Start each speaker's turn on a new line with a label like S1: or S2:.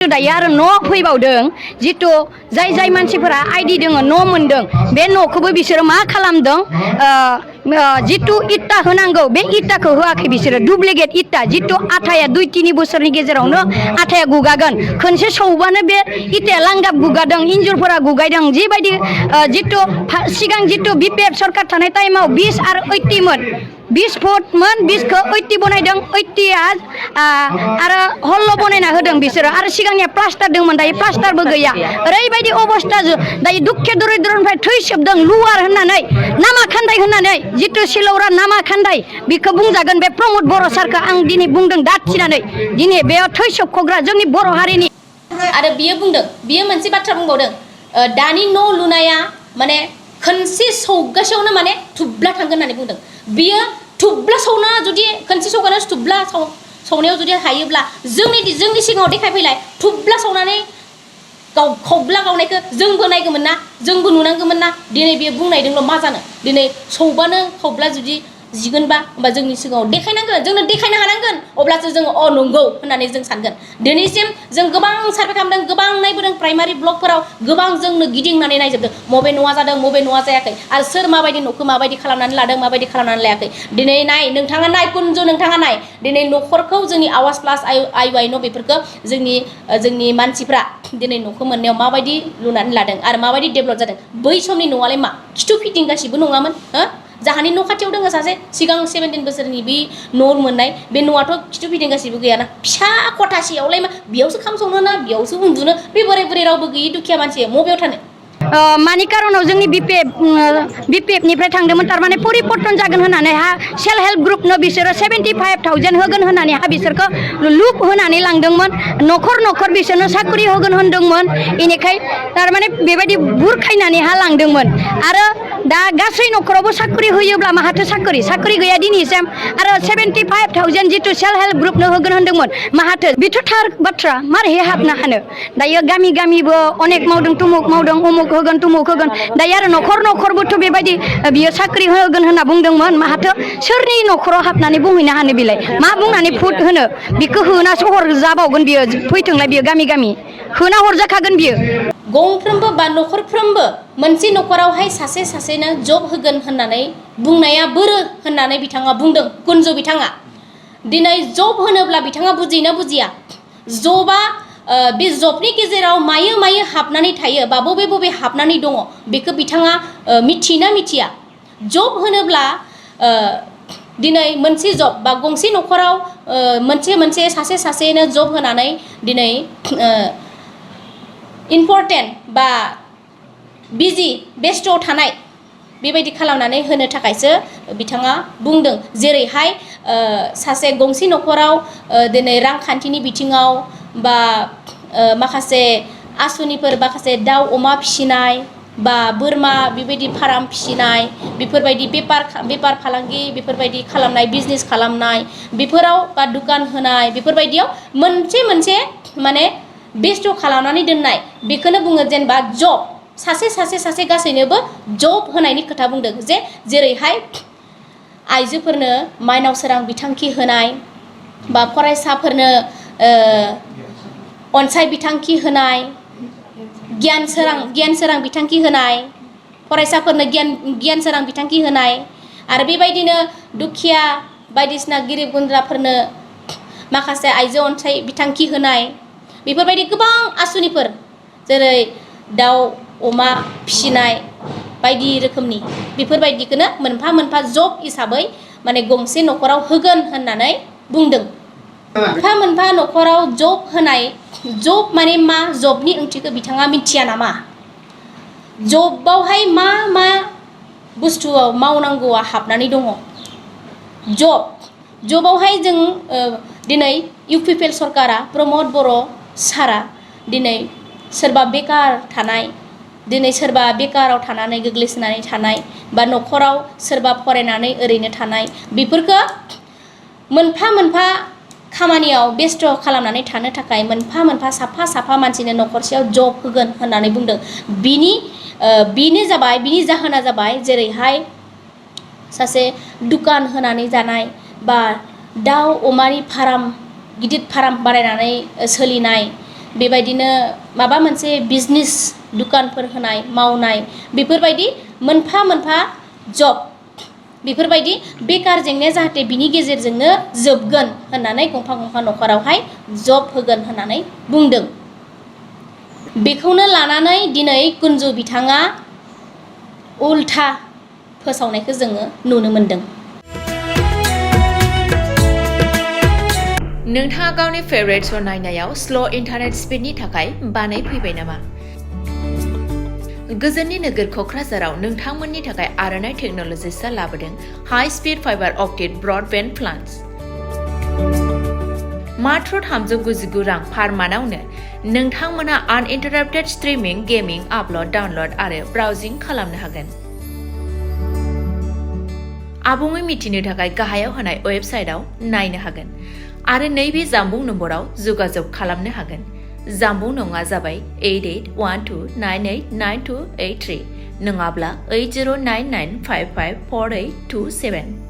S1: दायो आरो न' फैबावदों जितु जाय मानसिफोरा आइडि दङ न' मोनदों बे न'खौबो बिसोरो मा खालामदों जितु इटा होनांगौ बे इटाखौ होआखै बिसोरो डुप्लिकेट इटा जितु आथाया 2-3 बोसोरनि गेजेरावनो आथाया गुगागोन खनसे सौबानो बे इटाया लांगाब गुगादों इन्जुरफोरा गुगायदों जिबायदि जितु सिगां जितु बिपिएफ सरकार थानाय टाइमाव 20 आरो 80 मोन 20 फुटमोन 20 खौ 80 बनायदों 80आ आरो हल्ल' बनायना होदों बिसोरो आरो सिगांनिया प्लास्टार दंमोन दायो प्लास्टारबो गैया ओरैबायदि अबस्था दायो दुखे दरिद्रनिफ्राय थै सोबदों लुवार होननानै नामा खान्दाय होननानै जितु सिलौरा नामा खान्दाय बेखौ बुंजागोन बे प्रमद बर' सारखौ आं दिनै बुंदों दाथिनानै दिनै बेयाव थै सोबख'ग्रा जोंनि बर' हारिनि
S2: आरो बियो बुंदों बियो मोनसे बाथ्रा बुंबावदों दानि न' लुनाया माने खनसे सौगासेयावनो माने थुब्ला थांगोन होननानै बुंदों बियो थुब्ला सौना जुदि खनसे सौगानो थुब्ला सौनायाव जुदि हायोब्ला जोंनि सिगाङाव देखायफैलाय थुब्ला सौनानै खब्ला गावनायखौ जोंबो नायगौमोन ना जोंबो नुनांगौमोन ना दिनै बियो बुंनायदोंल' मा जानो दिनै सौबानो खब्ला जुदि जिगोनबा होमबा जोंनि सिगाङाव देखायनांगोन जोंनो देखायनो हानांगोन अब्लासो जोङो अ नंगौ होननानै जों सानगोन दिनैसिम जों गोबां सार्भे खालामदों गोबां नायबोदों प्राइमारि ब्लकफोराव गोबां जोंनो गिदिंनानै नायजोबदों मबे न'आ जादों मबे न'आ जायाखै आरो सोर माबायदि न'खौ माबायदि खालामनानै लादों माबायदि खालामनानै लायाखै दिनै नाय नोंथाङा नाय कुनजु नोंथाङा नाय दिनै न'खरखौ जोंनि आवाज प्लास आइ न' बेफोरखौ जोंनि मानसिफ्रा दिनै न'खौ मोननायाव माबायदि लुनानै लादों आरो माबायदि डेभेलप जादों बै समनि न'आलाय मा खिथु फिटिं गासिबो नङामोन हो जाहानि न' खाथियाव दङ सासे सिगां 17 बोसोरनि बे न' मोननाय बे न'आथ' खिथु फिटिं गासिबो गैयाना फिसा खथासेयावलाय मा बेयावसो खाम संनो ना बेयावसो उन्दुनो बे बोराय बुरै रावबो गैयि दुखिया मानसि मबेयाव थानो
S1: मानि कारनाव जोंनि बिपिएफनिफ्राय थांदोंमोन थारमाने परिबर्तन जागोन होननानै हा सेल्फ हेल्प ग्रुपनो बिसोरो 75,000 होगोन होननानै हा बिसोरखौ लुप होनानै लांदोंमोन न'खर बिसोरनो साख्रि होगोन होनदोंमोन बेनिखाय थारमाने बेबायदि बुरखायनानै हा लांदोंमोन आरो दा गासै न'खरावबो साख्रि होयोब्ला माहाथो साख्रि गैया दिनैसिम आरो 75,000 जितु सेल्फ हेल्प ग्रुपनो होगोन होनदोंमोन माहाथो बेथ' थार बाथ्रा मारैहाय हाबनो हानो दायो गामिबो अनेक मावदों तुमुक मावदों उमुक होगोन तुमुक होगोन दायो आरो न'खरबोथ' बेबायदि बियो साख्रि होगोन होनना बुंदोंमोन माहाथो सोरनि न'खराव हाबनानै बुंहैनो हानो बिलाय मा बुंनानै भुट होनो बिखौ होनासो हरजाबावगोन बियो फैथोंलाय बियो गामि होना हरजाखागोन बियो
S2: गंफ्रोमबो बा न'खरफ्रोमबो मोनसे न'खरावहाय सासेनो जब होगोन होननानै बुंनाया बोरो होननानै बिथाङा बुंदों कुनजु बिथाङा दिनै जब होनोब्ला बिथाङा बुजियोना बुजिया जबा बे जबनि गेजेराव मायो हाबनानै थायो बा बबे हाबनानै दङ बेखौ बिथाङा मिथियोना मिथिया जब होनोब्ला दिनै मोनसे जब बा गंसे न'खराव मोनसे सासेनो जब होनानै दिनै इम्परटेन्ट बा बिजि बेस्थ' थानाय बेबायदि खालामनानै होनो थाखायसो बिथाङा बुंदों जेरैहाय सासे गंसे न'खराव दिनै रांखान्थिनि बिथिङाव बा माखासे आसुनिफोर माखासे दाउ अमा फिसिनाय बा बोरमा बेबायदि फार्म फिसिनाय बेफोरबायदि बेपार फालांगि बेफोरबायदि खालामनाय बिजनेस खालामनाय बेफोराव बा दुखान होनाय बेफोरबायदियाव मोनसे माने बेस्थ' खालामनानै दोननाय बेखौनो बुङो जेनेबा जब सासे गासैनोबो जब होनायनि खोथा बुंदों जेरैहाय आइजोफोरनो माइनाव सोरां बिथांखि होनाय बा फरायसाफोरनो अनसाय बिथांखि होनाय गियान सोरां बिथांखि होनाय फरायसाफोरनो गियान सोरां बिथांखि होनाय आरो बेबायदिनो दुखिया बायदिसिना गरिब गुन्द्राफोरनो माखासे आइजो अनसाय बिथांखि होनाय बेफोरबायदि गोबां आसुनिफोर जेरै दाउ अमा फिसिनाय बायदि रोखोमनि बेफोरबायदिखौनो मोनफा जब हिसाबै माने गंसे न'खराव होगोन होननानै बुंदों मोनफा न'खराव जब होनाय जब माने मा जबनि ओंथिखौ बिथाङा मिथिया नामा जबावहाय मा बुस्थुआव मावनांगौआ हाबनानै दङ जबावहाय जों दिनै इउपिपिएल सरकारा प्रमद बर' सारा दिनै सोरबा बेकार थानाय दिनै सोरबा बेकाराव थानानै गोग्लैसोनानै थानाय बा न'खराव सोरबा फरायनानै ओरैनो थानाय बेफोरखौ मोनफा खामानियाव बेस्थ' खालामनानै थानो थाखाय मोनफा साफा मानसिनो न'खरसेयाव जब होगोन होननानै बुंदों बिनि जाहोना जाबाय जेरैहाय सासे दुकान होनानै जानाय बा दाउ अमानि फार्म गिदिर फार्म बानायनानै सोलिनाय बेबायदिनो माबा मोनसे बिजनेस दुकानफोर होनाय मावनाय बेफोरबायदि मोनफा मोनफा जब बेफोरबायदि बेकार जेंनाया जाहाथे बिनि गेजेरजोंनो जोबगोन होननानै गंफा गंफा न'खरावहाय जब होगोन होननानै बुंदों बेखौनो लानानै दिनै कुन्जु बिथाङा उल्था फोसावनायखौ जोङो नुनो मोनदों
S3: नोंथाङा गावनि फेभरेट श' नायनायाव स्ल' इन्टारनेट स्पिडनि थाखाय बानाय फैबाय नामा गोजोननि नोगोर क'क्राझाराव नोंथांमोननि थाखाय आर'नाइ टेक्न'लजिसआ लाबोदों high speed fibre optic broadband plans मात्र 399 रां पार मान्थआवनो नोंथांमोना आनइन्टाराप्टेड स्ट्रीमिंग गेमिंग आपल'ड डाउनल'ड आरो ब्राउजिं खालामनो हागोन आबुङै मिथिनो थाखाय गाहायाव होनाय वेबसाइटआव नायनो हागोन आरो नैबे जामबुं नम्बराव जगाजग खालामनो हागोन जामबुं नङा जाबाय 8812989283 नङाब्ला 8099554827